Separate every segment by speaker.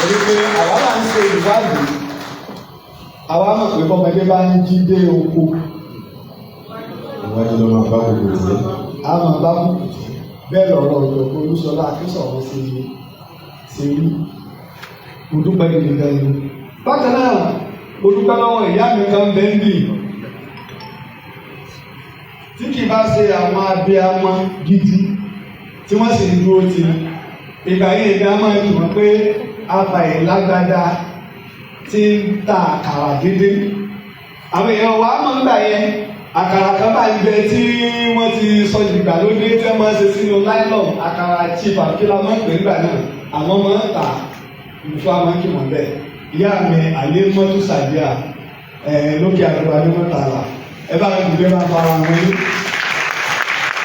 Speaker 1: Torí pé àwa máa ń ṣe ìwádìí, àwa mọ̀ pé bọ́mọdé bá ń jí dé oko,
Speaker 2: Ìwádìí ló máa bá gbogbo jẹ́.
Speaker 1: A máa bá kùkù jẹ́. Bẹ́ẹ̀ lọ̀rọ̀ ọ̀jọ̀gbọ́n Olúṣọlá Akínsọ̀rọ̀ ṣe ṣe rí. Mo dúpẹ́ gidi gan ni. Bákan náà, mo dúpẹ́ lọ́wọ́ ìyá mi kan bẹ́ńdì tí kì í bá ṣe àwọn abiyamọ gidi tí wọ́n sì ń dúró ti ní. Ìgbà yìí ìgbà máa ń tù wọ́n pé afàyè lágbádá tí ń ta àkàrà dídín. Àwọn èèyàn wa máa ń gbà yẹn, àkàrà kan bá ń bẹ tí wọ́n ti sọ ìgbàlódé tí wọ́n máa ń ṣe sínú nylon, àkàrà chief àkílà máa ń pè nígbà náà, àwọn máa ń tà ìfún àwọn kí wọ́n bẹ̀. Ìyá mi Àlẹ́ Mọ́tò Sàdíà ẹ̀ lókè àdúrà ní mọ́tàlá, ẹ bá ń dìde máa fara wọn ní.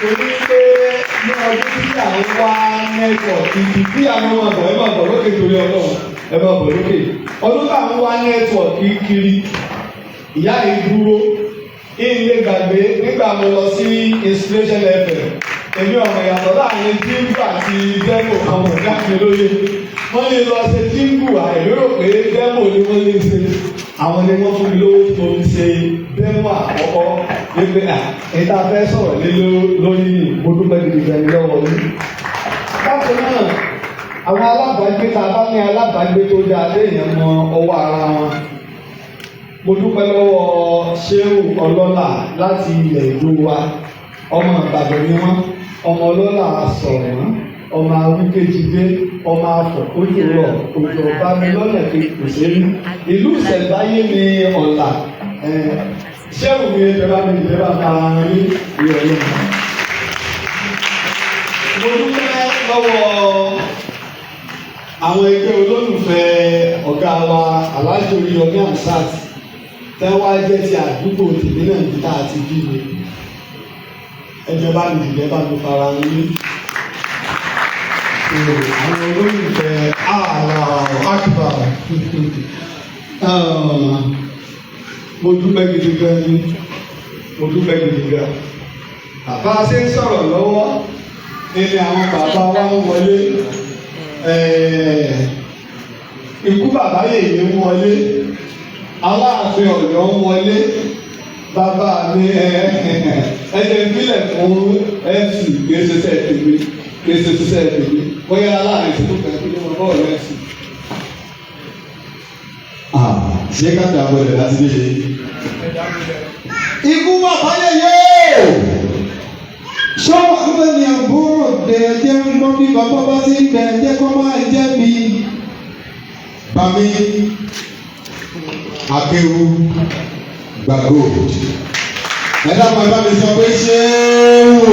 Speaker 1: Torí pé ní ọdún tí à ń wá network tí àwọn ọmọ bọ̀, ẹ máa bọ̀ lókè torí Ọlọ́run, ẹ máa bọ̀ lókè. Ọdún tí à ń wá network kiri, ìyá yìí dúró ilé gbàgbé. Nígbà mo lọ sí Inspiration FM, èmi ọmọ ìyàtọ̀ láàrin jingle àti demo kan mọ̀ jáde lóye. Wọ́n lè lọ ṣe jingle, àìlérò pé demo ni wọ́n lè ṣe. Àwọn ni wọ́n fún mi lówó tí mo fi ṣe demo àkọ́kọ́ wípé à ẹ̀ta fẹ́ sọ̀rọ̀ lé lórí. Mo dúpẹ́ gidi gan ni lọ́wọ́ yín. Bákan náà, àwọn alábàágbé, tá a bá ní alábàágbé tó dáa léèyàn mọ ọwọ́ ara wọn, mo dúpẹ́ lọ́wọ́ Ṣéhù Ọlọ́lá láti ilẹ̀ ìlú wa. Ọmọ Ìbàdàn ni wọ́n, ọmọ Ọlọ́lá sọ̀rọ̀, ọmọ awíkéjìdé, ọmọ afọ̀ ojú rọ̀ òjò ọba mi lọ́nà kejì kò ṣe rí. Ìlú ìṣẹ̀ǹbáyé ni ọ̀la. Ṣéhù mi, ìjọba mi, ìjọba máa rí ìrọ̀lẹ́. Mo dúpẹ́ lọ́wọ́ àwọn ẹgbẹ́ olólùfẹ́ ọ̀gá wa, Alhaji Oríyọmí Hamzat, tẹ́ wá jẹ́ ti àdúgbò tèmi náà ní tá a ti bí mi. Ẹjọ́ bá mi dìde, bá mi fara ní àwọn olólùfẹ́. Allahu Akbar. Mo dúpẹ́ gidi gan ni, mo dúpẹ́ gidi gan. Bàbá ṣe ń sọ̀rọ̀ lọ́wọ́ nílé, àwọn bàbá wa ń wọlé, ikú bàbá yèyé ń wọlé, Aláàfin Ọ̀yọ́ ń wọlé. Bàbá mi, ẹ̀jẹ̀ ìbílẹ̀ fún MC kìí ṣe sẹ́ẹ̀ tèmi, kìí ṣe sẹ́ẹ̀ tèmi. Bóyá aláàrin tó kàn kí ló mọ bọ́ọ̀lù MC.
Speaker 2: Ṣé ká dà bọ̀lẹ̀ láti dé? Ikú bàbá yẹyẹ ṣọ́wọ́ ń ní àbúrò dẹ̀ jẹ́ ń gbọ́ bí bàbá bá ti bẹ̀ jẹ́ kó máa jẹ́ bí. Bami Akéwú Gbàgbó, ẹ dákun, ẹ bá mi sọ pé ṣé wò,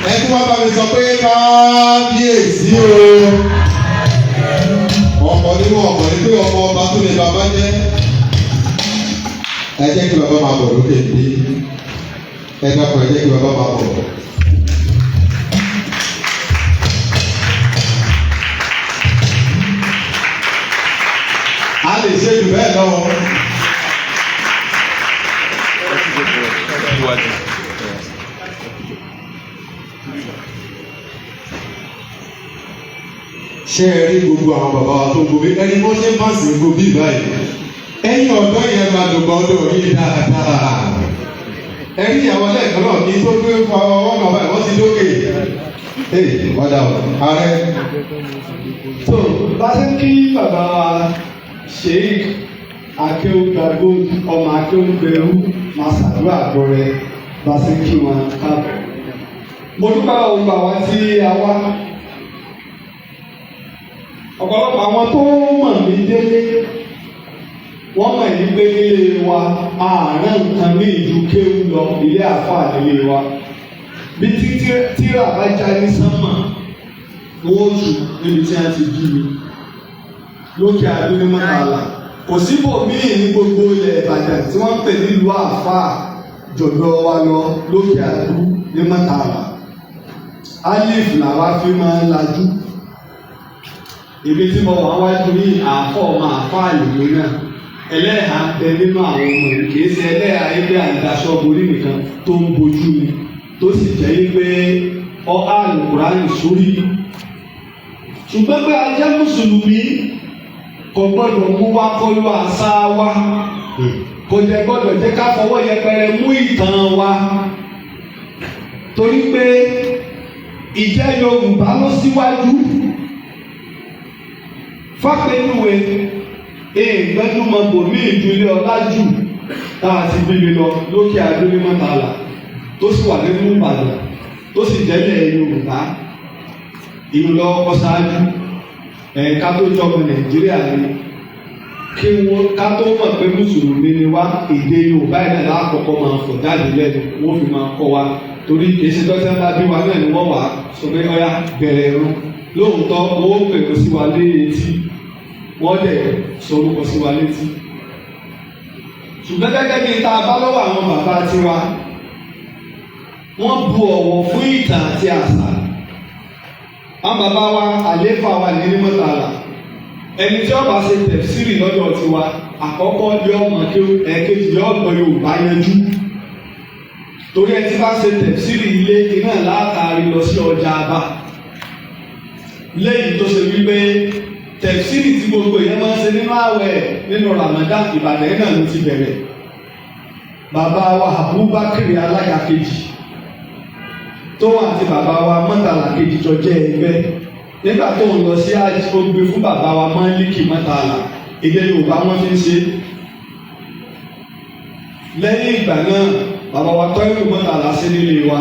Speaker 2: ẹ tún wá bá mi sọ pé kábíyèsí o. Ọkọ nínú ọkọ ní pé ọmọ ọba tó lè bàbá jẹ́. Ẹ jẹ́ kí bàbá máa bọ̀ lókè bí. Ẹ dákun, ẹ jẹ́ kí bàbá máa bọ̀. A lè ṣe jù bẹ́ẹ̀ lọ. Ṣé ẹ rí gbogbo àwọn bàbá wa tó ń gobi ẹni bó ṣe ń bá sí gobi báyìí? Ẹ̀yin ọ̀dọ́ yẹn máa lò gbọ́dọ̀ yìí dáadáa. Ẹ rí ìyàwó lẹ́ẹ̀kan náà kí tó gbé fa ọwọ́ kan báyìí, wọ́n ti dókè. Ee, wọ́n dà ọ́ ààrẹ.
Speaker 1: So bá ṣe ń kí bàbá wa Sheikh Akéwùgbàgbó, ọmọ Akéwùgbèrú, máa ṣàdúrà gbọrẹ bá ṣe ń kí wọn káàbọ̀. Mo dúpẹ́ gbogbo àwọn tí a wá. Ọ̀pọ̀lọpọ̀ àwọn tó mọ̀ mí délé, wọ́n mọ̀ ní pé nílé wa, àárín nǹkan ní ìlú kéwù lọ, ilé àfáà nílé wa. Bí tíra bá já ní sánmà, wọ́n jù níbi tí wọ́n ti bí mi lókè Àdó ní mọ́tàlá. Kò síbò míì ní gbogbo ilẹ̀ Ìbàdàn tí wọ́n ń pè nílùú àfáà jọ̀dọ̀ wa lọ lókè Àdó ní mọ́tàlá. Alif làwa fi máa ń lajú. Ibi tí mo wà wájú yìí, àáfọ̀ ọmọ àáfàá lèmi náà. Ẹlẹ́hàá ń bẹ nínú àwọn ọmọ yìí, kì í ṣe ẹlẹ́hàá ẹgbẹ́ àǹdaṣọ borí nìkan tó ń bojú mi, tó sì jẹ́ yí pé ọ àlùkùránì sórí. Ṣùgbọ́n pé a jẹ́ mùsùlùmí kò gbọ́dọ̀ mú wa kọlu àṣà wa, kò jẹ́ gbọ́dọ̀ jẹ́ ká fọwọ́ yẹpẹrẹ mú ìtàn wa, torí pé ìjẹ́ Yorùbá ló síwájú. Fápẹ́lúwe èègbẹ́dúmọ̀ bòmí ìdílé ọlájù tá a ti bí mi lọ lókè adúlé mọ́tàlá tó sì wà nínú Ìbàdàn tó sì jẹ́lẹ̀ Yorùbá, ìlú lọ́wọ́ kọ́ ṣáájú. Ẹ̀ka tó jọmọ Nàìjíríà ni kí wọ́n ká tó mọ̀ pé mùsùlùmí ni wá, èdè Yorùbá yìí náà lákọ̀ọ́kọ́ máa fọ̀ jáde lẹ́nu, wọ́n fi máa kọ́ wa, torí èsì tọ́sẹ̀ ńlá bí wa náà ni wọ́n wà sọ pé ọ̀yá bẹ̀rẹ̀ ẹ̀rú. Lóòótọ́ wọ́n pèrò sí wa lé etí, wọ́n dẹ̀ sọ orúkọ sí wa létí, ṣùgbọ́n gẹ́gẹ́ bí tá a bá lọ́wọ́ àwọn bàbá tiwa, wọ́n bu ọ̀wọ̀ fún ìtàn àti àṣà. Àwọn bàbá wa, àléfà wa ní ní mọ́tàlá, ẹni tí ó bá ṣe tẹ̀síìrì lọ́dọ̀ tiwa, àkọ́kọ́ yọ ọmọ kí ẹ̀kejì yọ ọgbọ́n Yorùbá yanjú, torí ẹni tí bá ṣe tẹ̀síìrì ilé iná látàrí lọ sí ọjà àbá. Lẹ́yìn tó ṣe wípé tẹ̀síìrì tí gbogbo èèyàn máa ń ṣe nínú ààwẹ̀ nínú Ramadan, Ìbàdàn náà ló ti bẹ̀rẹ̀. Bàbá wa Abubakar alága kejì tó wà àti bàbá wa mọ́tàlá kejì jọ jẹ́ ẹgbẹ́. Nígbà tó ń lọ sí àjì, ó gbé fún bàbá wa Málíkì mọ́tàlá, èdè Yorùbá wọ́n fi ń ṣe. Lẹ́yìn ìgbà náà, bàbá wa Tọ́yìnbó mọ́tàlá sí nílé wa.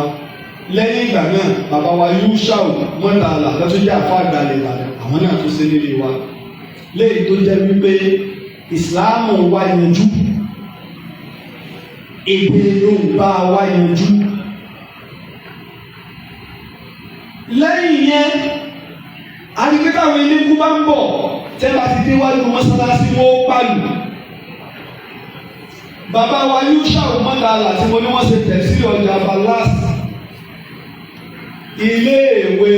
Speaker 1: Lẹ́yìn ìgbà náà, bàbá wa Yúṣàù mọ́tàlá lọ́tún jẹ́ àfọ àgbàlẹ̀ Ìbàdàn, àwọn náà tún sí nílé wa. Léyìí tó jẹ́ wípé ìsìláàmù wa yanjú, èdè Yorùbá wa yanjú. Lẹ́yìn yẹn, adiguntáwọn eléku bá ń bọ̀, tẹ́ bá ti déwájú mọ́sálásí, wọ́n pàlù. Bàbá wa Yúṣàù mọ́tàlá tí mo ní wọ́n ṣe tẹ̀sílẹ̀ ọjà balas, iléèwé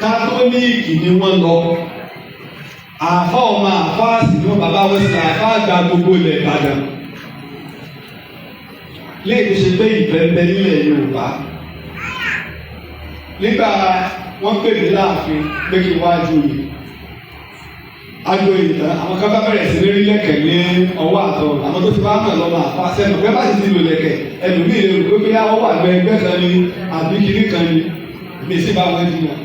Speaker 1: kátólíìkì ni wọ́n lọ. Àfọ ọmọ àfáàsì ni wọ́n, bàbá wọn sì àfá àgbà gbogbo ilẹ̀ Ìbàdàn. Léyìí tó ṣe pé ìfẹ́ ń bẹ nílẹ̀ Yorùbá. Nígbà wọ́n pè mí láàfin pé kí n wá joyè, ajoyè tán, àwọn kan bá bẹ̀rẹ̀ sí ní rí lẹ̀kẹ̀ ní ọwọ́ àtọ̀ àwọn tó ti bá mọ̀ lọ́mọ àfa sẹ́nu pé bá sì ti lò lẹ̀kẹ̀, ẹlòmíì lè rò pé bóyá wọ́n wà lọ ẹgbẹ́ kan ni àbí kinní kan ni. Èmi sì bá wọn jiyàn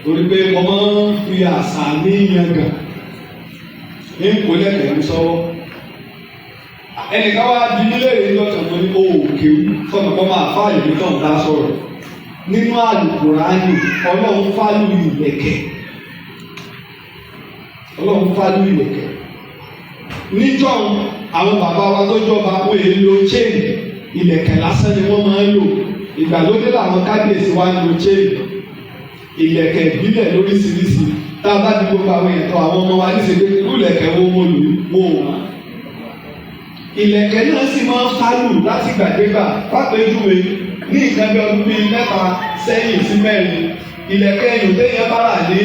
Speaker 1: torí pé mo máa ń fi àṣà ní yangàn ní kò lẹ̀kẹ̀ ní sọ́wọ́. Ẹnìkan wá di nílé ìrìn lọ́kàn, mo ní o ò kéwú sọ̀nà kọ́ máa fáàlì mi tán dá sọ̀rọ̀ nínú Àlùkùránì. Ọlọ́run fálù ìlẹ̀kẹ̀, Ọlọ́run fálù ìlẹ̀kẹ̀. Níjọ́ àwọn bàbá wa tó jọba, wọ́n èyí lo chain, ìlẹ̀kẹ̀ lásán ni wọ́n máa ń lò. Ìgbàlódé làwọn kábíyèsí wa ń lo chain. Ìlẹ̀kẹ̀ ìbílẹ̀ lóríṣiríṣi, tá a bá di gbogbo àwọn ètò àwọn ọmọ wa níṣẹ́ pé irú ìlẹ̀kẹ̀ wo mo lò wò ó. Ìlẹ̀kẹ̀ náà sì máa ń fálù láti gbàdégbà. Fàpéjúwe, ní nǹkan bí ọdún bíi 3 sẹ́yìn sí 4, ìlẹ̀kẹ̀ ẹ̀yìn téèyàn bá rà ní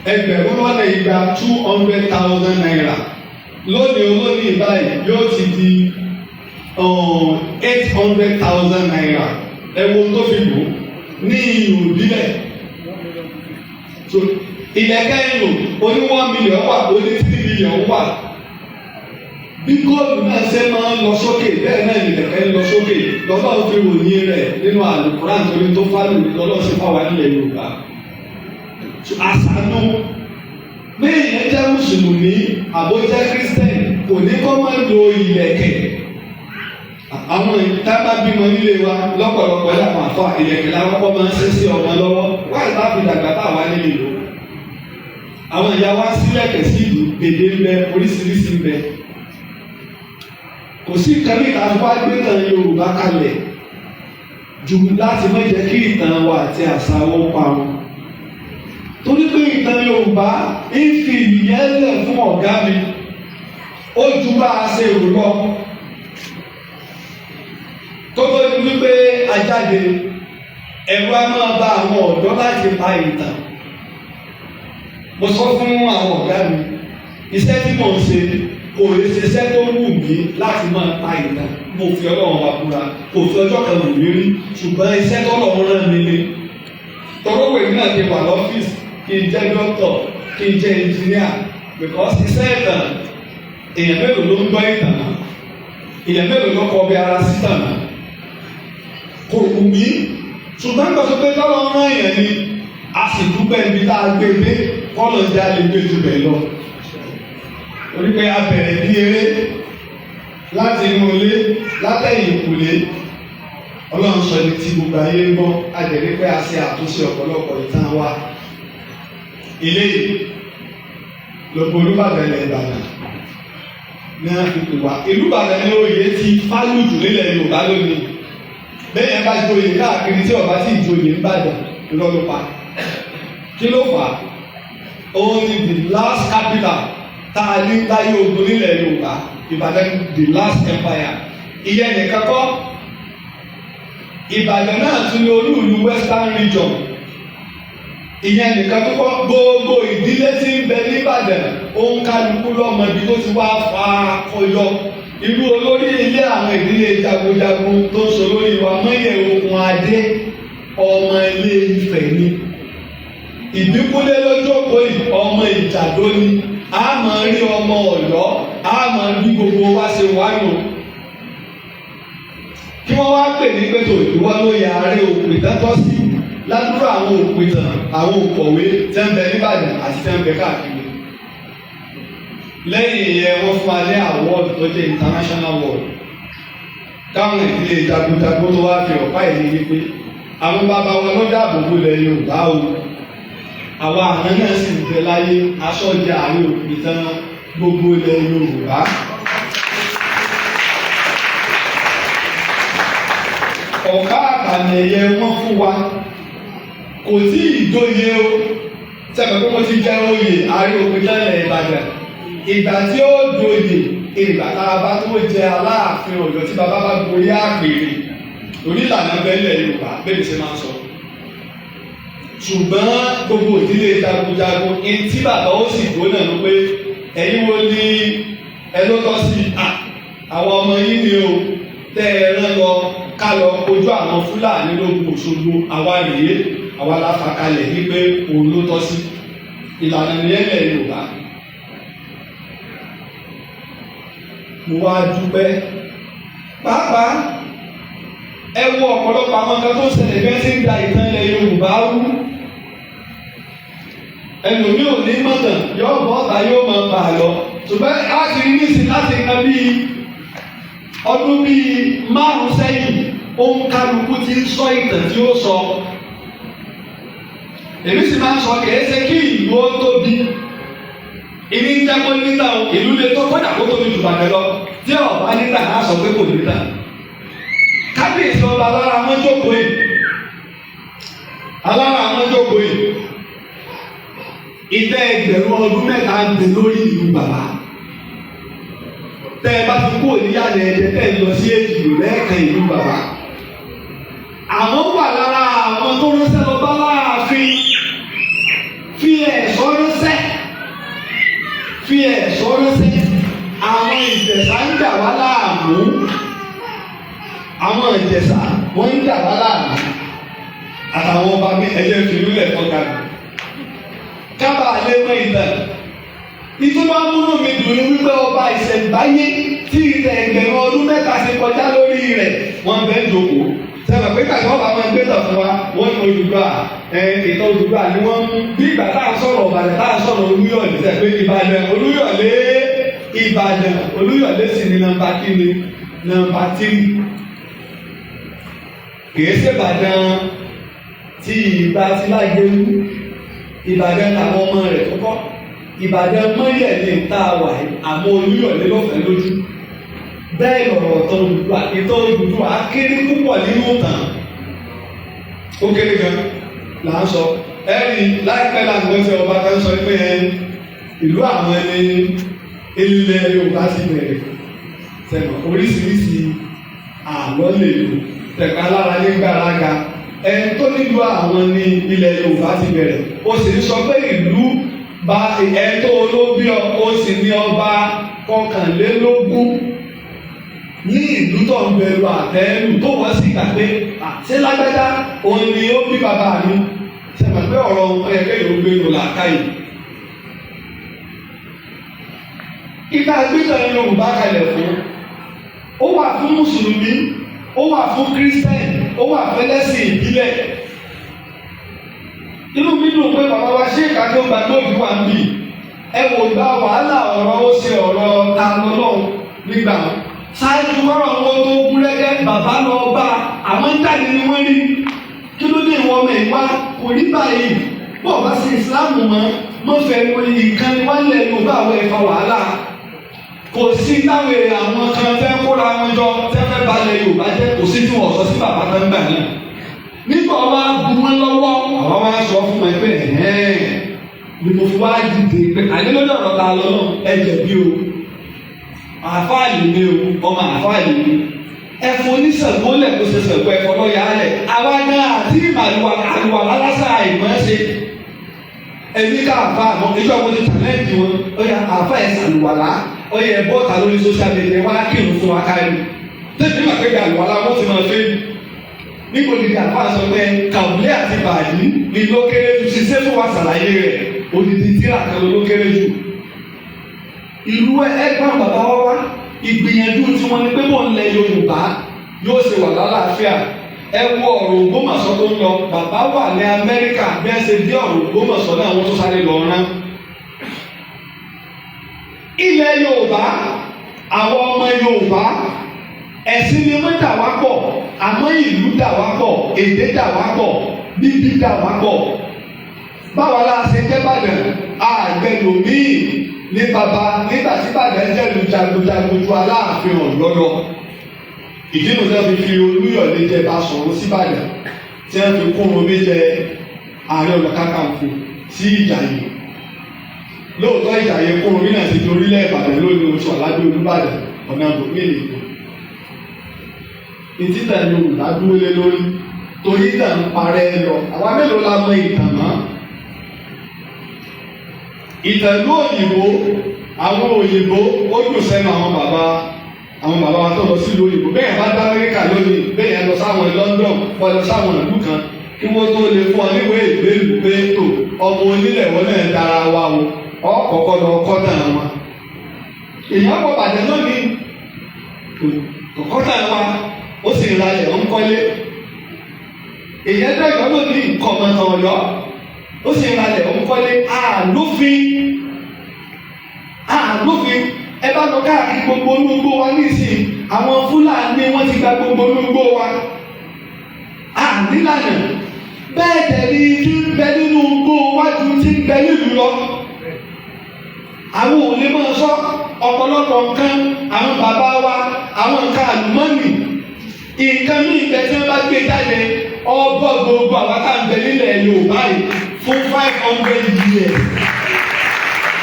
Speaker 1: 200,000, 200,000 naira, lónìí olónìí báyìí yóò ti di 800,000 naira. Ẹ wo tó fi lò ní ìlú ìbílẹ̀. So ìlẹ̀kẹ̀ ẹ̀yìn oní 1 million wà, oní 3 million wà. Bí góòlù náà ṣe máa ń lọ sókè, bẹ́ẹ̀ náà ìlẹ̀kẹ̀ ń lọ sókè. Lọ́lọ́ fi ròyìn rẹ̀ nínú Àlùkùránì torí tó fálù lọ́lọ́ sí fáwa nílẹ̀ Yorùbá. Àṣàánú bẹ́ẹ̀ yẹn jẹ́ mùsùlùmí àbójẹ́ kírísítẹ́nì kò ní kó máa lo ìlẹ̀kẹ̀. Àwọn ìta bá bímọ nílé wa lọ́pọ̀lọpọ̀ láwọn àfa, ìlẹ̀kẹ̀ làwọn kọ́ máa ń ṣe sí ọmọ lọ́wọ́ wáyé bá fi dàgbà táwa nílé lò. Àwọn ìyá wa sílẹ̀kẹ̀ sí ìlú gbèdé ń bẹ, oríṣiríṣi ń bẹ. Kò sí nǹkan bí ìta wá gbé tàn Yorùbá kalẹ̀ jù láti má jẹ́ kí ìtàn wa àti àṣà wọn parun, torí pé ìtàn Yorùbá ń fi ìyẹn lẹ̀ fún ọ̀gá mi, ó ju bá a ṣe rò lọ. Kótó ni wípé ajáde, ẹ̀rù á máa bá àwọn ọ̀dọ́ láti pa ìtàn. Mo sọ fún àwọn ọ̀gá mi, iṣẹ́ tí mò ń ṣe kò lè ṣiṣẹ́ tó wù mí láti máa pa ìtàn. Mo fi Ọlọ́run wa búra, kò fi ọjọ́ kan wù mí rí, ṣùgbọ́n iṣẹ́ tọ́lọ́run rán mi ni. Tọ́rọ́wé náà ti wà lọ́fíìsì. kí n jẹ́ dókítọ̀, kí n jẹ́ engineer, because iṣẹ́ ìtàn, èèyàn mélòó ló ń gbọ́ ìtàn náà? Èèyàn mélòó ló kọ bí ara sí tàn náà? Kò wù mí, ṣùgbọ́n gbọ́dọ̀ sọ pé tọ́lọ́ rán èèyàn ni. A sì dúpẹ́ ibi tá a gbé dé, kọ́lọ̀ ń já lè gbé ju bẹ́ẹ̀ lọ. Torí pé a bẹ̀rẹ̀ bí eré láti inú ilé, látẹ̀yìn ìkùlé. Ọlọ́run sọ ní tí gbogbo ayé ń gbọ́. A jẹ́ rí pé a ṣe àtúnṣe ọ̀pọ̀lọpọ̀ ìtàn wa. Ilé yìí lọ́pọ̀ Olúbàdàn ilẹ̀ Ìbàdàn ní wọ́n fi pè wá. Ìlú Ìbàdàn ní oyè ti fálùjù nílẹ̀ Yorùbá lónìí. Bẹ́ẹ̀ yẹn bá joyè káàkiri, tí ọba tí ìjoyè ń bàdàn, irọ́ ló pa. Kí ló fà á? Òun ni the last capital tá a ní láyé ogun nílẹ̀ Yorùbá. Ìbàdàn, the last empire. Ìyẹn nìkan kọ́, Ìbàdàn náà tún ní olúùlú Western Region. Ìyẹn nìkan tó kọ́, gbogbo ìdílé tí ń bẹ nìbàdàn, òun kálukú lọ́mọ ibi tó ti wá fa akọyọ. Irú olórí ilé àwọn ìdílé jagunjagun tó ń sọ lórí wa, Mọ́yẹ̀ Okun Adé, ọmọ Ilé Ifẹ̀ ni. Ìbíkúlé lójókòó yìí, ọmọ Ìjàdó ni. A máa rí ọmọ Ọ̀yọ́, a máa bí gbogbo wa ṣe wáyò. Kí wọ́n wá pè ní pé tó ìwọ ló yà àárẹ̀ òpìtàn tọ́ sí ládùúrà, àwọn òpìtàn, àwọn òkọ̀wé tẹ́ ń bẹ nìbàdàn àti tẹ́ ń bẹ káàkiri. Lẹ́yìn ìyẹn, wọ́n fún wa ní award tó jẹ́ international award, káwọn ìdílé jagunjagun tó wá fi ọ̀pá ìlú yìí pé àwọn bàbá wa ló dáàbò bo ilẹ̀ Yorùbá o. Àwa àná náà sì ń bẹ láyé, aṣọ́jà àárín òpìtàn gbogbo ilẹ̀ Yorùbá. Ọ̀ká àkàmì ẹ̀yẹ wọ́n fún wa, kò tí ì dóye o. Sẹ́mi pé mo ti jẹ́ oyè àárín òpìtàn ilẹ̀ Ìbàdàn? Ìgbà tí ó doyè, ìgbà tá a bá tó jẹ Aláàfin Ọ̀yọ́, tí bàbá bá gorí àpèrè, onílànà bẹ́lẹ̀ Yorùbá bẹ́ẹ̀ ṣe máa ń sọ. Ṣùgbọ́n gbogbo ìdílé jagunjagun, etí bàbá ó sì gbóná ló pé ẹ̀yin wo ni ẹ ló tọ́ sí? Àwọn ọmọ yín ni o, tẹ́ ẹ rán lọ ká lọ kojú àwọn Fúlàní lógun Òṣogbo, àwa rèé, àwa la fà kalẹ̀ wípé òun ló tọ́ sí. Ìlànà nìyẹn lẹ̀ Yorùbá. Mo wá dúpẹ́ pàápàá. Ẹ wo ọ̀pọ̀lọpọ̀ àwọn nǹkan tó ń ṣẹlẹ̀, bí wọ́n ti ń da ìtàn ilẹ̀ Yorùbá rú. Ẹlòmíì ò ní mọ̀tàn, yóò bọ́ ọ̀tá, yóò máa bà á lọ. Ṣùgbọ́n láti rí nísìn, láti nǹkan bíi ọdún bíi 5 sẹ́yìn, òun kálukú ti ń sọ ìtàn tí ó sọ. Èmi sì máa ń sọ, kìí ṣe kí ìlú ó tóbi ìní ń jẹ́ kó níta o. Ìlú lè tó kódà kó tóbi jù bàtẹ lọ, tí ọba níta á sọ pé kò níta. Kábíyèsí ọba alára wọn jókòó yìí, alára wọn jókòó yìí, ìtẹ́ ẹgbẹ̀rún ọdún 3 ń bẹ lórí ìlú bàbá. Tẹ́ ẹ bá ti kú òníyàlẹ̀ ẹ̀jẹ̀, tẹ́ ẹ lọ sí Èjìgbò lẹ́ẹ̀kan, ìlú bàbá. Àwọn wà lára àwọn tó ránṣẹ́ lọ bá láàfin, fi ẹ̀ṣọ́ ránṣẹ́, fi ẹ̀ṣọ́ ránṣẹ́. Àwọn Ìjẹ̀ṣà ń dà wá láàmú, àwọn Ìjẹ̀ṣà wọ́n ń dà wá láàmú àtàwọn ọba mi. Ẹ̀jẹ̀ fìlúlẹ̀ fọ́gà mi kábàá lé mọ́ ìtàn. Ìtura múnú mi dùn ní wípé ọba ìṣẹ̀ǹbáyé tí ìtẹ̀ ẹgbẹ̀rún ọdún 3 ṣe kọjá lórí rẹ̀, wọ́n bẹ́ẹ̀ ń jókòó. Sẹ́wọ̀n pé kàtí wọ́n bá máa gbé tàn fún wa, wọ́n ní Odùduwà, ìtàn Odùduwà ni wọ́n mú. Bí ìgbà tá à ń sọ̀rọ̀ Ìbàdàn, tá à ń sọ̀rọ̀ Olúyọ̀lé, sẹ́ pé Ìbàdàn Olúyọ̀lé, Ìbàdàn Olúyọ̀lé sì ní nọ́mbà kíni? Nọ́mbà 3. Kìí ṣe Ìbàdàn tí ìgbà tí Lágẹ̀lú, Ìbàdàn làwọn ọmọ rẹ̀ tó kọ́. Ìbàdàn mọ́yẹ̀ ní ìta wà yìí, àmọ́ Olúyọ̀lé ló fẹ́ lójú. Bẹ́ẹ̀ lọ̀rọ̀ ọ̀tọ̀ Odùduwà, ìtọ́ Odùduwà kéré púpọ̀ nínú ìtàn. Ó kéré gan là ń sọ. Ẹ̀rí láìpẹ́ làǹgbọ́n tí ọba kan sọ pé ìlú àwọn ẹni ilẹ̀ Yorùbá ti bẹ̀rẹ̀. Sẹ̀mọ̀ oríṣiríṣi àlọ́ lè lò tẹ̀ka lára ní gbàràgà. Ẹni tó nílùú àwọn ní ilẹ̀ Yorùbá ti bẹ̀rẹ̀, ó sì ń sọ pé ìlú bá ẹni tó olóbí ọ, ó sì ní ọba 21 ní ìlú tó ń bẹ̀rù àtẹ́lù tó wọ́n sì gbà pé ṣé lágbájá òun ni ó bí bàbá mi. Sẹ̀mọ̀ mọ̀ pé ọ̀rọ̀ ọ̀yẹ́ kéèyàn ó gbé lò làákàyè. Ìta gbẹ́sẹ̀ Yorùbá kalẹ̀ fún, ó wà fún Mùsùlùmí, ó wà fún Kírísítẹ́nì, ó wà fẹ́lẹ́sìn ìbílẹ̀. Inú mi dùn pé bàbá wa ṣé ìkájọ́ gba tóbi wà ń bì. Ẹ wò gba wàhálà ọ̀rọ̀ ó ṣe ọ̀rọ̀ ta lọ́lọ́run nígbà wọn. Ṣáájú kọ́rọ̀ wọn tó gún rẹ́gẹ́, bàbá lọ bá àwọn ń jáde ni wọ́n rí. Kí ló dé ìwọ ọmọ ìwá kò rí báyìí? Bọ́ọ̀ bá ṣe Ìsìláàmù mọ́, mọ́ fẹ́ ìkànnì wálẹ̀ Yorùbá àwọn ẹ̀fọ́ wàhálà. Kò sí táwọn èèyàn àwọn kan fẹ́ kóra wọn jọ tẹ́ fẹ́ balẹ̀ Yorùbá jẹ́, kò sí tí wọ́n sọ sí bàbá tó ń gbà náà. Nígbà wọn bá bu wọn lọ́wọ́, àwọn wá sọ fún wọn pé ẹ̀hẹ́n ni mo fi wá dìde pé àní lórí ọ̀rọ̀ ta lọ́nà ẹ jẹ̀bi o, àfáàlì mi o, ọmọ àfáàlì mi. Ẹ̀fọ́ oníṣègùn lẹ̀ kó ṣe ṣègùn ẹ̀fọ́ lọ́ọ̀yà lẹ̀. Àwa náà àti ìmàlúwà àlùwà lálásà àìmọ́ ṣe. Ẹbí ká àfa àmọ́ ìjọ mo ti challenge wọn, ó yà àfa ẹ̀ sàlùwàlá, ó yẹ bọ́ọ̀tà lórí social media wá kírun fún wa kárí. Tẹ́tí nígbà pé àlùwàlá wọ́n ti máa fẹ́ mi. Níbo ni àfa sọ pé kàwé àti bàálí ni ló kéré jù ṣiṣẹ́ fún wa ṣàlàyé rẹ̀ odidi tíra kan ló kéré jù. Ìlú ẹgbẹ́ bàbá wa wá ìgbìyànjú tí wọ́n ní pé mò ń lẹ Yorùbá yóò ṣe wà lálàáfíà. Ẹ wo ọ̀rọ̀ Ògbómọ̀ṣọ́ tó ń lọ, bàbá wà ní Amẹ́ríkà bí ẹ ṣe dé ọ̀rọ̀ Ògbómọ̀ṣọ́ náà wọ́n tó sáré lọ rán. Ilẹ̀ Yorùbá, àwọn ọmọ Yorùbá, ẹ̀sìn ni wọ́n dà wá pọ̀, àmọ́ ìlú dà wá pọ̀, èdè dà wá pọ̀, bíbí dà wá pọ̀. Báwa la ṣe jẹ́ Ìbàdàn, àgbẹ̀lòmíì ní bàbá nígbà tí Ìbàdàn jẹ́lu jagunjagun ju Aláàfin Ọ̀yọ́ lọ. Ìdí nu tí wọ́n fi fi Olúyọ̀lé jẹ Basọ̀rún síbàdàn, tí wọ́n fi Kúrúnmí jẹ Ààrẹ Ọ̀nà Kakanfò sí Ìjàyè. Lóòótọ́ Ìjàyè Kúrúnmí náà ti di orílẹ̀ Ìbàdàn lónìí oṣù Aládé Olúbàdàn ọ̀nà gbòmìnir. Ìtìtàn Yorùbá dúró lé lórí torí ìtàn ń parẹ́ lọ. Àwa mélòó la mọ ìtàn mọ́? Ìtàn ìlú òyìnbó, àwọn òyìnbó ó dùn sẹ́nu àwọn bàbá wa tó lọ sílùú òyìnbó. Bẹ́ẹ̀ bá dá Amẹ́ríkà lónìí, bẹ́ẹ̀ lọ sáwọn London, wọ́n lọ sáwọn ìlú kan kí wọ́n tó lè fún ọ níwèé ìgbélú pé tó ọmọ onílẹ̀ wọn náà dára wa o, ọkọ̀ọ̀kọ̀ lọ kọ́ náà wọn. Èèyàn pọ̀ bàjẹ́ lónìí, kọ̀kọ́ náà wa, ó sì ń ralẹ̀ ó ń kọ́lé. Èèyàn dẹ́gbẹ́ lónìí kọ̀mọ̀tàn Ọ̀yọ́, ó sì ń ralẹ̀ ó ń kọ́lé. Àlófin ẹ bá lọ káàkiri gbogbo olúgbó wa nísìnyí, àwọn Fúlàní wọ́n ti gba gbogbo olúgbó wa. Ànílànà bẹ́ẹ̀ tẹ̀lé tí ń bẹ nínú igbó wájú tí ń bẹ nílùú lọ. Àwọn ò lè máa sọ ọ̀pọ̀lọpọ̀ nǹkan àwọn bàbá wa, àwọn nǹkan àlùmọ́nì, nǹkan ní ìgbẹ́ tí wọ́n bá gbé jáde ọbọ̀ gbogbo àwọn tá à ń bẹ nílẹ̀ Yorùbá yìí fún 500 years.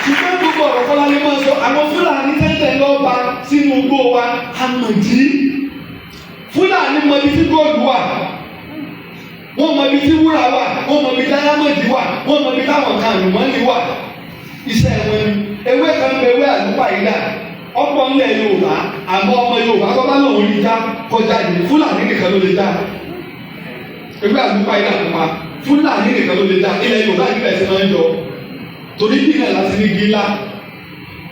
Speaker 1: Ṣùgbọ́n gbogbo ọ̀rọ̀ kọ́lá lè máa sọ àwọn Fúlàní tẹ́tẹ̀ lọ́ba sínú igbó wa àmọ̀dí. Fúlàní mọ ibi tí góòlù wà, wọ́n mọ ibi tí wúrà wà, wọ́n mọ ibi dáyámọ̀dì wà, wọ́n mọ ibi táwọn kan àlùmọ́nì wà. Iṣẹ́ wọn ni ewé kan bẹ ewé àlùpàyídà ọ̀pọ̀ ńlẹ̀ Yorùbá, àmọ́ ọmọ Yorùbá tó bá lòun rí já kọjá yìí, Fúlàní nìkan ló lè já ewé àlùpàyídà pupa, Fúlàní nìkan ló lè já. Ilẹ̀ Yorùbá yìí bẹ̀rẹ̀ sí máa ń yọ torí bí náà láti ní gíla,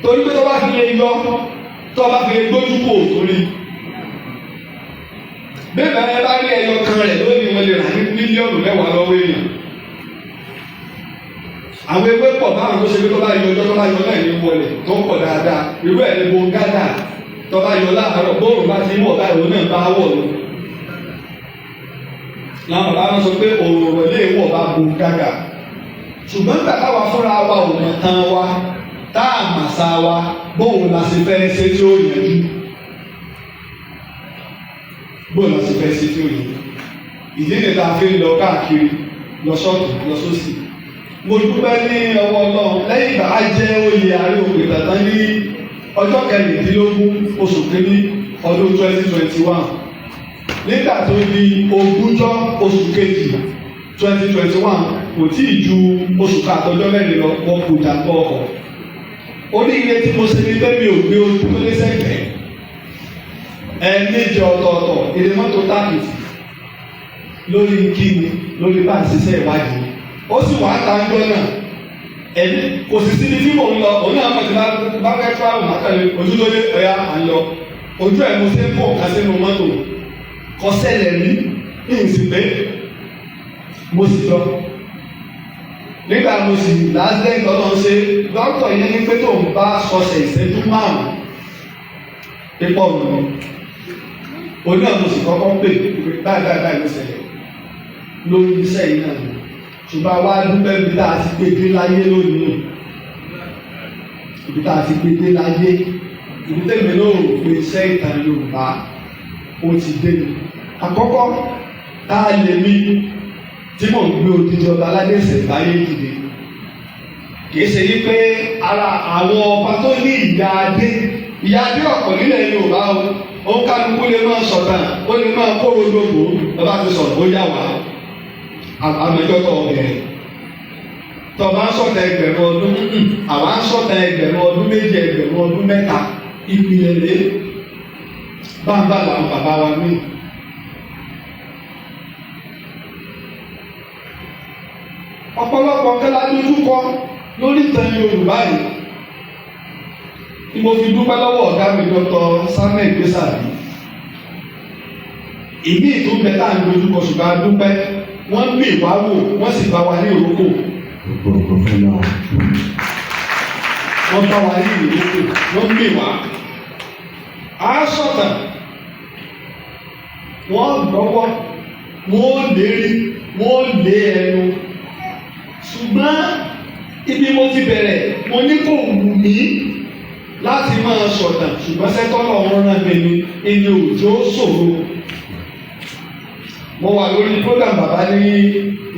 Speaker 1: torí pé tó bá fi lè yọ, tó bá fi lè gbójú kò torí bẹ́ẹ̀ bá ẹ bá rí ẹyọ kan rẹ̀ lónìí wọ́n lè rà ní mílíọ̀nù mẹ́wàá lọ́wọ́ èèyàn. Àwọn ewé pọ̀ báwọn tó ṣe pé tó bá yọ ọjọ́ tó bá yọ náà ní wọlé tó ń pọ̀ dáadáa. Irú ẹ̀ ní bongada tó bá yọ láàárọ̀ bóòrùn bá ti ń wọ̀ báyìí òun náà bá wọ̀ lọ. Làwọn bàbá wọn sọ pé òòrùn lè wọ̀ bá bongada. Ṣùgbọ́n nígbà táwa fúnra wa ò mọ̀ tán wa, tá a mà sá wa, bóun la ṣe fẹ́ ṣe tí ó yanjú. Bóun la ṣe fẹ́ ṣe tí ó yanjú. Ìdí nìyí tá a fi ń lọ káàkiri, lọ sọ́ọ̀tù, lọ sósì. Mo dúpẹ́ ní ọwọ́ Ọlọ́run lẹ́yìn ìgbà á jẹ́ oyè Ààrẹ Òpìtàn tán ní ọjọ́ kẹrìndínlógún oṣù kínní ọdún 2021. Nígbà tó di ogúnjọ́ oṣù kejì 2021, kò tí ì ju oṣù kan àtọjọ́ mẹ́rin lọ, wọ́n kò jàǹbá ọkọ̀. Oríire tí mo ṣe ni pé mi ò gbé ojú tó lé sẹ́gbẹ̀ẹ́. Ẹ̀ẹ̀mejì ọ̀tọ̀ọ̀tọ̀ èdè mọ́tò tákìtì lórí kíni, lórí bá ń ṣiṣẹ́ ìwádìí. Ó sì wà á ta ń jọ náà. Ẹ̀mí kò sì síbi tí mò ń lọ. Òun náà mọ̀ tí bá fẹ́ travel, má tẹ̀lé ojú tó dé ọ̀yà à ń lọ. Ojú ẹ̀ mo ṣe ń kó nǹkan sínú mọ́tò. Kò ṣẹlẹ̀ rí ní ìsìn pé mo sì lọ. Nígbà mo sì lásìlẹ̀ tọ́lọ́ ń ṣe, dókítà yẹn ní pé tóun bá sọ̀sẹ̀ ìṣẹ́jú 5 pípọ̀ nù. Òun náà mo sì kọ́kọ́ pè pé báyìí báyìí báyìí ló ṣẹlẹ̀ lórí iṣẹ́ yìí náà. Ṣùgbọ́n wá dúpẹ́ ibi tá a ti gbé dé láyé lónìí. Ibi tá a ti gbé dé láyé. Ibi tẹ́mi náà rò pé iṣẹ́ ìtàn Yorùbá ó ti dé ni. Àkọ́kọ́, tá a lè mí tí mò ń gbé odidi ọba aládé ìṣẹ̀ǹbáyé dìde. Kìí ṣe yí pé ara àwọn ọba tó ní ìyá adé, ìyá adé ọ̀pọ̀ nílẹ̀ Yorùbá o. Òun kálukú lè máa sọ̀tàn, ó lè máa kóró lóko, bàbá ti sọ̀rọ̀ ó yà wá. Àmọ́jọ́tọ̀ ọbẹ̀rẹ̀. Tọ́ba ń sọ̀tàn 1000 ọdún, àwa ń sọ̀tàn 2000, 2003, ìpìlẹ̀ lé. Báńbá làwọn bàbá wa ní. Ọ̀pọ̀lọpọ̀ kẹ́lá dojúkọ lórí ìtàn Yorùbá yìí. Ni mo fi dúpẹ́ lọ́wọ́ ọ̀gá mi Dr. Samuel Gbèsàbí. Ìmí ìtúnbẹ tá à ń dojúkọ, ṣùgbọ́n a dúpẹ́. Wọ́n ń bì wá wò, wọ́n sì bá wa ní ìrókò. Wọ́n bá wa ní ìrókò, wọ́n ń bì wá. A sọ̀tàn, wọ́n gbọ́wọ́, wọ́n lérí, wọ́n lé ẹnu. Ṣùgbọ́n ibi mo ti bẹ̀rẹ̀, mo ní kò wù mí láti máa sọ̀tàn, ṣùgbọ́n sẹ́tọ́lọ̀ wọn rán mi ní ẹni òjò ṣòro. Mo wà lórí program bàbá ní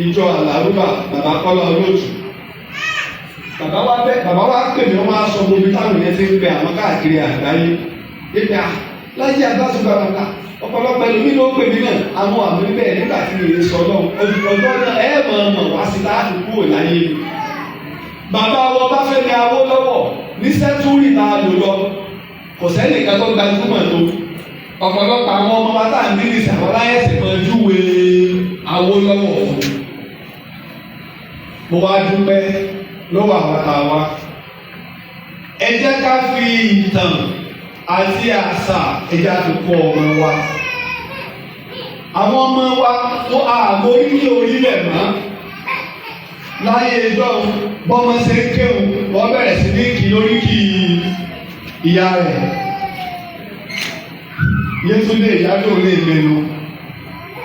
Speaker 1: ìjọ Àlárúbà, bàbá Kọ́lá Olóòtú. Bàbá wa pè mí, wọ́n máa sọ gbogbo táwọn yẹn ti ń bẹ àwọn káàkiri àgbáyé. Ìgbà láyé àgbàsùgbà bàbá ọ̀pọ̀lọpọ̀ ẹlòmíì ló pè mí náà, àwọn àmì bẹ́ẹ̀ nígbà tí mi lè sọ lọ́wọ́ ọjọ́ náà ẹ mọ̀ mọ̀ wá sí láti kúrò láyé mi. Bàbá wọn bá fẹ́ ní Awólọ́wọ̀ ní sẹ́ńtúrì tá a lò lọ, kò sẹ́nìkan tó gbajúmọ̀ tó. Ọ̀pọ̀lọpọ̀ àwọn ọmọ wa tá à ń bí nìsí àwọn aláyẹ̀sẹ̀ máa júwe Awólọ́wọ̀ fún. Mo wá dúpẹ́ lọ́wọ́ àwọn àwa. Ẹ jẹ́ ká fi ìtàn àti àṣà ẹja fi kọ́ ọmọ wa. Àwọn ọmọ wa wọ́n àgbo orílẹ̀ orílẹ̀ mọ́. Láyé ẹjọ́ bọ́mọ ṣe ń kéwù, wọ́n bẹ̀rẹ̀ sí ní kí lórí kí ìyá rẹ̀. Yétúndé ìyájọ́ lè mẹ́nu.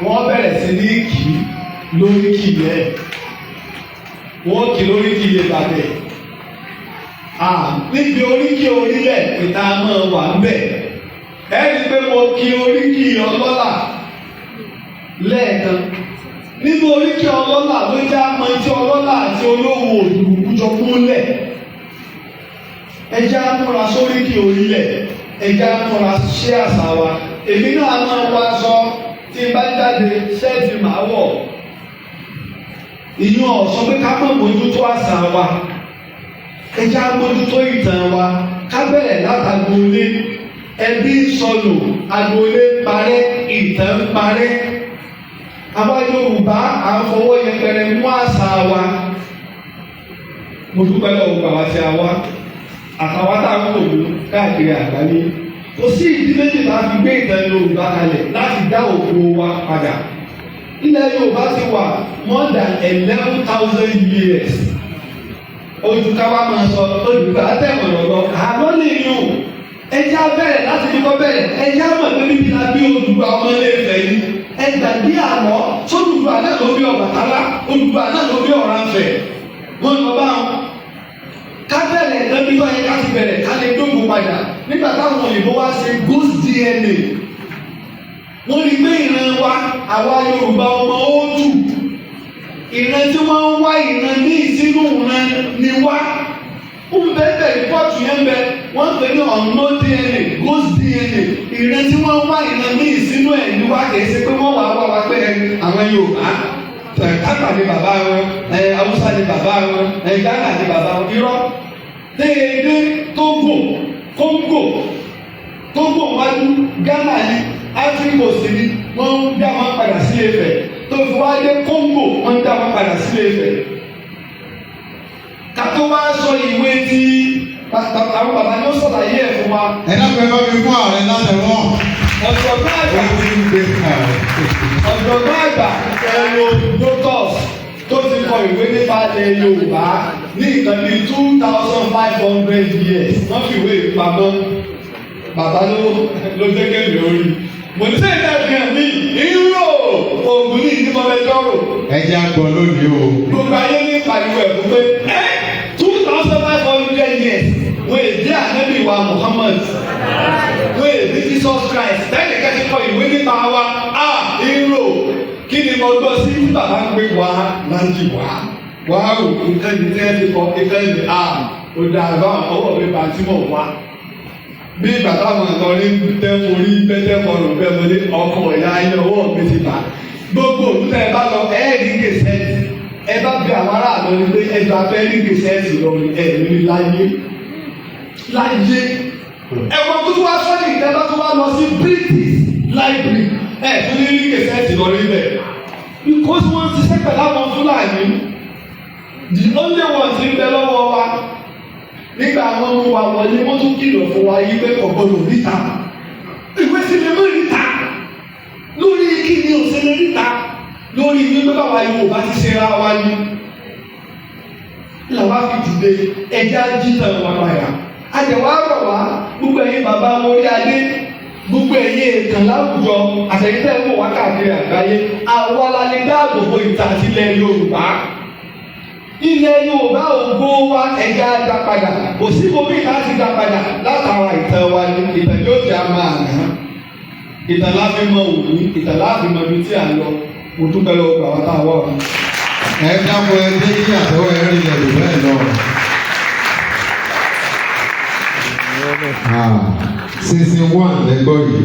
Speaker 1: Wọ́n bẹ̀rẹ̀ sí ní kí lórí kí ìyẹ́. Wọ́n kí lórí kí iye bàbẹ̀. Níbi oríkì orílẹ̀ ìta máa wà ń bẹ̀. Ẹ rí i pé mo kí oríkì ọlọ́lá lẹ́ẹ̀kan. Nínú oríkì ọlọ́lá ló já mọ tí ọlọ́lá àti olówó òdùrùkú jọ kúnlẹ̀. Ẹ já múra sóríkì orílẹ̀, ẹ já múra sí àṣà wa. Èmi náà máa wọ aṣọ tí n bá jáde, ṣẹ́ẹ̀tì màá wọ̀. Ìyún ọ̀sọ́ pé ká má mójútó àṣà wa. Ẹ já mójútó ìtàn wa, ká bẹ̀rẹ̀ látàgboolé. Ẹbí sọnù, agboolé ń parẹ́, ìtàn ń parẹ́. Àwa Yorùbá à ń fọwọ́ yẹpẹrẹ mú àṣà wa. Mo dúpẹ́ lọ́wọ́ bàbá tí a wá, àtàwọn tá a ń wò ó káàkiri àgbáyé. Kò sí ìdí méjì tá a fi gbé ìtàn Yorùbá kalẹ̀ láti dá ògo wa padà. Ilẹ̀ Yorùbá ti wà more than 11,000 years. Ojú ká wá máa sọ olùgbà tẹ̀wọ̀n lọ, àlọ́ lè yùn. Ẹja bẹ̀rẹ̀ láti fi kọ́ bẹ̀rẹ̀, ẹja mọ̀ pé níbi la bí Odùduwà ọmọ Ilé Ifẹ̀ yìí. Ẹ gbàgbé àlọ́, sódùduwà náà ló bí Ọbàtálá, Odùduwà náà ló bí Ọ̀rànfẹ̀. Wọ́n lọ bá wọn. Ká bẹ̀rẹ̀ lẹ́bí tó yẹ ká ti bẹ̀rẹ̀ ká lè dógò padà. Nígbà táwọn òyìnbó wá ṣe ghost DNA, wọ́n rí pé ìran wa, àwa Yorùbá ọmọ Óòtù, ìran tí wọ́n ń wá ìran ní ìsínú ìran ni wá. Ń bẹ́ẹ̀ rìpọ́ọ̀tù yẹn bẹ, wọ́n pè ní unknown DNA, ghost DNA. Ìran tí wọ́n ń wá ìran ní ìsínú ẹ̀ ní wá, kìí ṣe pé wọ́n wà wá wá pé àwọn Yorùbá Tápà ni bàbá wọn, Haúsá ni bàbá wọn, Ghana ni bàbá wọn. Irọ́. Déédé Tógò, Kóńgò, Tógò wájú, Ghana ni, Ivory Coast ni, wọ́n ń dá wọn padà sí Ifẹ̀. Tó fi wá dé Kóńgò, wọ́n ń dá wọn padà sí Ifẹ̀. tó wá sọ ìwé tí àwọn bàbá ni ó sọ̀làyé ẹ̀ fún wa.
Speaker 2: Ẹ dákun, ẹ bá mi fún ààrẹ látẹ̀wọ́n.
Speaker 1: Ọ̀jọ̀gbọ́n àgbà,
Speaker 2: Ó ti ń gbé ààrẹ.
Speaker 1: ọ̀jọ̀gbọ́n àgbà Herodotus tó ti kọ ìwé nípa ilẹ̀ Yorùbá ní nǹkan bíi 2500 years, wọ́n fi ìwé ìpamọ́. Bàbá ló jẹ́ kéde orí mo ní sẹ́yìn náà fi hàn mí ìró ògùn ní ìdí mọ́lẹ́jọ́rò.
Speaker 2: Ẹ jẹ́ àgbọ̀ lónìí o.
Speaker 1: Gbogbo ayé ní pariwo ẹ̀ fún pé ẹ́ 2500 years, wọ́n èdè ànábì wa Muhammad, wọ́n èdè Jesus Christ, tẹ́lẹ̀ kẹ́sì kọ ìwé nípa wa. A ìró kí ni mo gbọ́ sí tí bàbá ń gbé wá láti wá wá rò nǹkan yìí tẹ́ ti kọ nǹkan yìí? A ò dà bá ọwọ́ mi bá tí mò ń wá bí bàbá àwọn àtọ́rí tẹ́ forí bẹ́tẹ́ kọrùn bẹ́ẹ̀. Mo ní ọkọ̀ ìyá ayé, ọwọ́ mi ti bà. Gbogbo òkúta ẹ bá lọ, ẹ rí gazette. Ẹ bá bí àwọn aráàlú ní pé ẹ gba fẹ́ rí gazette lọ, ẹ ní láyé láyé. Ẹ̀wọ̀n tó tún wá sọ́ọ̀nì ìtẹ́ bá tún wá lọ sí British Library, ẹ tún ní rí gazette lọ rí bẹ́ẹ̀, because wọ́n ti ṣiṣẹ́ pẹ̀lú àwọn Fúlàní. The only one ti ń bẹ lọ́wọ́ wa, nígbà wọn mú wa wọlé, wọ́n tún kìlọ̀ fún wa yí pé kò gbọdọ̀ ríta. Ìwé sì lè mú ríta lórí kí ni ò sí lè ríta lórí wípé báwa Yorùbá ti ṣe ra wa ni làwa fi dìde. Ẹja jítan wa padà. Àjẹwà rọ̀ wá, gbogbo ẹ̀yin bàbá orí adé, gbogbo ẹ̀yin èèkàn láwùjọ, àtẹ̀yìntẹ́ ń wò wá káàkiri àgbáyé, àwa la lè dáàbò bo ìtàn àti ilẹ̀ Yorùbá. Ilẹ̀ Yorùbá, ògo wa, ẹja dá padà. Kò sí omi láti dá padà, látara ìtàn wa ni. Ìtàn yóò jẹ́ àmà àná, ìtàn láfi mọ òní, ìtàn láfi mọ ibi tí à ń lọ. Mo dúpẹ́ lọ́wọ́ àwọn táwọn wà wá.
Speaker 2: Ẹ dákun, ẹ dé kí àtẹwọ́ ẹ rí ilẹ̀ lò bẹ́ẹ̀ lọ. Season 1 lẹ́gbọ́ yìí.